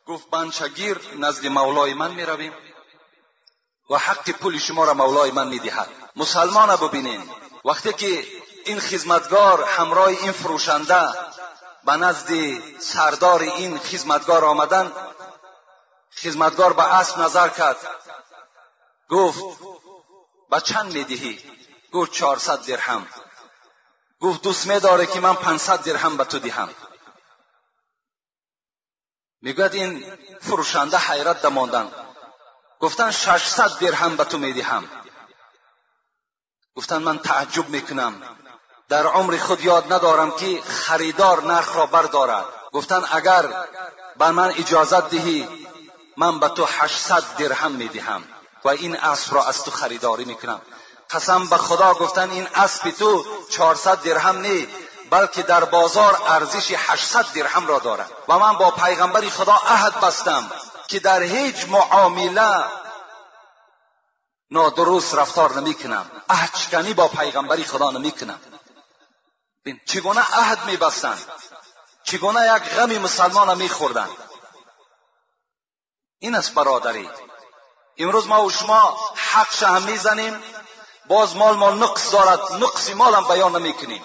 گفت بنچگیر نزد مولای من میرویم و حق پول شما را مولای من میدهد. مسلمان ببینین، وقتی که این خدمتگار همراه این فروشنده به نزد سردار این خدمتگار آمدن، خدمتگار به اسب نظر کرد، گفت به چند میدهی؟ گفت 400 درهم. گفت دوست میداره که من 500 درهم به تو دهم. میگوید این فروشنده حیرت دماندن، گفتن 600 درهم به تو میدهم. گفتن من تعجب میکنم، در عمر خود یاد ندارم که خریدار نرخ را بردارد. گفتن اگر به من اجازت دهی من به تو 800 درهم میدهم و این اسب را از تو خریداری میکنم. قسم به خدا گفتن این اسب تو 400 درهم نی، بلکه در بازار ارزش 800 درهم را دارد. و من با پیغمبر خدا عهد بستم که در هیچ معامله نادرست رفتار نمیکنم، عهدشکنی با پیغمبر خدا نمیکنم. ببین چگونه عهد میبستند، چگونه یک غم مسلمان میخوردند. این است برادری. امروز ما و شما حقش هم میزنیم، باز مال ما نقص دارد، نقص مال هم بیان نمیکنیم،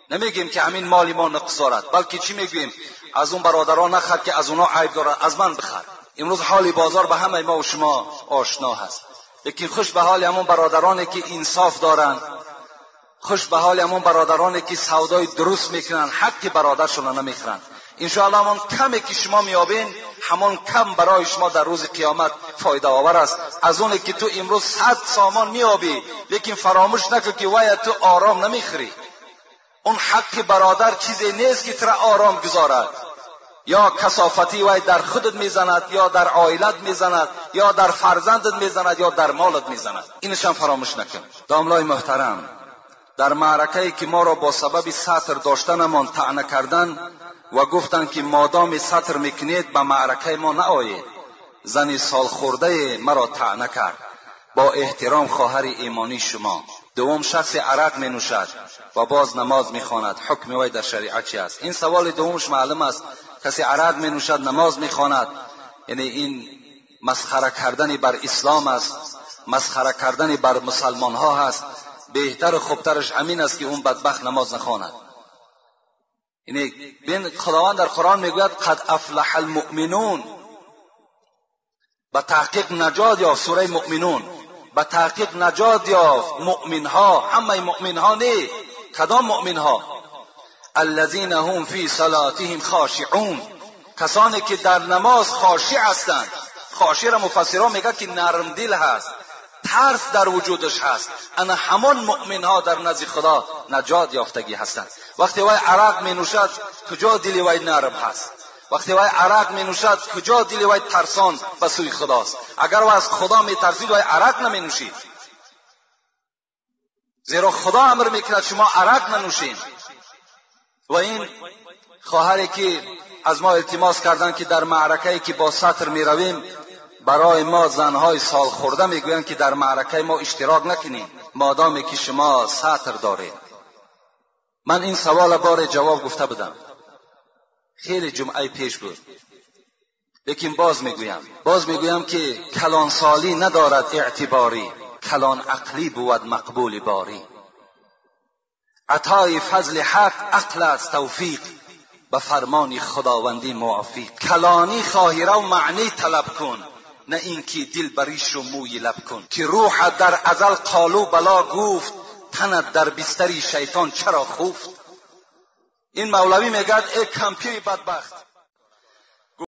نمیگیم که همین مال ما نقص دارد، بلکه چی میگوییم؟ از اون برادران نخر که از اونا عیب دارد، از من بخر. امروز حال بازار به همه ما و شما آشنا هست. لیکن خوش به حال همون برادرانی که انصاف دارند، خوش به حال همون برادرانی که سودای درست میکنن، حق برادرشون را نمیخرند. انشاءالله همون کمی که شما میابین، همون کم برای شما در روز قیامت فایده آور است. از اونی که تو امروز 100 سامان میابی، لیکن فراموش نکن که وای تو آرام نمیخری. اون حق برادر چیزی نیست که تو را آرام گذارد. یا کثافتی وای در خودت میزند، یا در عائلت میزند، یا در فرزندت میزند، یا در مالت میزند. اینش هم فراموش نکن. داملای محترم، در معرکه‌ای که ما را با سبب ستر داشتنمان طعنه کردن و گفتند که مادام ستر میکنید به معرکه ما نآیید، زن سالخورده مرا طعنه کرد. با احترام خواهر ایمانی شما. دوم، شخص عرق می نوشد و باز نماز می خواند، حکم وی در شریعت چی است؟ این سوال دومش معلوم است. کسی عرق می نوشد نماز می خواند، یعنی این مسخره کردن بر اسلام است، مسخره کردن بر مسلمان ها هست. بهتر و خوبترش همین است که اون بدبخت نماز نخواند. یعنی بین خداوند در قرآن میگوید قد افلح المؤمنون، به تحقیق نجات یافت. سوره مؤمنون، به تحقیق نجات یافت مؤمن ها. همه مؤمن ها نه، کدام مؤمن ها؟ الذین هم فی صلاتهم خاشعون، کسانی که در نماز خاشع هستند. خاشع را مفسران میگه که نرم دل هست، ترس در وجودش هست. انا همان مؤمن ها در نزد خدا نجات یافتگی هستند. وقتی وای عرق می نوشد کجا دل وای نرم هست؟ وقتی وای عرق می نوشد کجا دل وای ترسان به سوی خداست؟ اگر وای از خدا می ترسید وای عرق نمی نوشید، زیرا خدا امر میکند شما عرق ننوشید. و این خواهری که از ما التماس کردند که در معرکه‌ای که با ستر می رویم، برای ما زنهای سال خورده میگویند که در معرکه ما اشتراک نکنید مادامی که شما ستر دارید. من این سوال بار جواب گفته بودم، خیلی جمعه پیش بود، لیکن باز میگویم که کلان سالی ندارد اعتباری، کلان عقلی بود مقبول باری. عطای فضل حق عقل است توفیق، به فرمان خداوندی موافق. کلانی خواهی رو معنی طلب کن، نه اینکه دل بریش و موی لب کن. که روح در ازل قالو بلا گفت، تنت در بستری شیطان چرا خفت. این مولوی میگد ای کمپیر بدبخت.